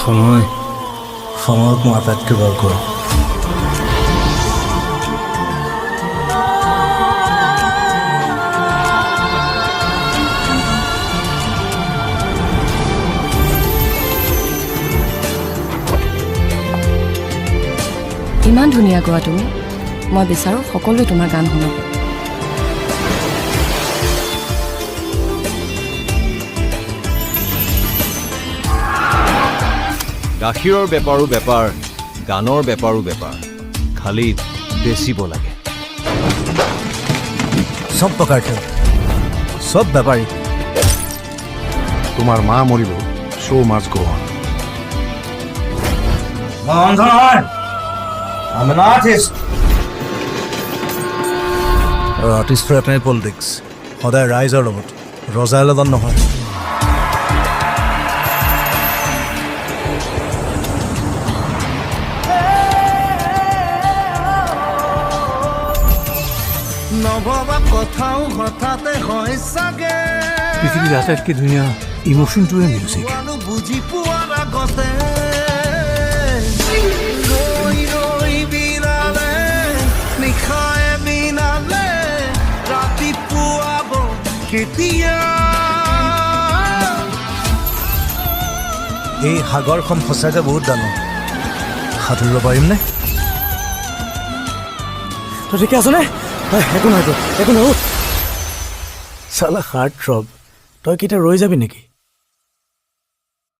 সময়, সময়ক মই আটাইতকৈ ভয় কৰোঁ। ইমান ধুনীয়া গোৱা তুমি। মই বিচাৰোঁ সকলোৱে তোমাৰ গান শুনক। গাখীৰৰ বেপাৰো বেপাৰ, গানৰ বেপাৰো বেপাৰ, খালি বেচিব লাগে। চব প্ৰকাৰ খেল, চব বেপাৰী। তোমাৰ মা মৰিব, শ্ব' মাষ্ট গ' অন। মই অন্ধ নহয়, I'm an artist. আৰু আৰ্টিষ্টৰ এটাই পলিটিক্স, সদায় ৰাইজৰ লগত, ৰজাৰ লগত নহয়। নভবা কথাও হঠাতে হয় চাগে। পৃথিৱীৰ আটাইতকৈ ধুনীয়া ইম'শ্যনটোৱে মিউজিক। আৰু বুজি পোৱাৰ আগতে ৰৈ ৰৈ বিনালে, নিশাই বিনালে, ৰাতিপুৱাব কেতিয়া? এই সাগৰখন সঁচাকৈ বহুত ডাঙৰ, সাঁতুৰিব পাৰিমনে? তই ঠিকে আছনে? একো নহয় তোৰ, একো নহয়। চালা হাৰ্ট থ্ৰব, তই কেতিয়া ৰৈ যাবি নেকি?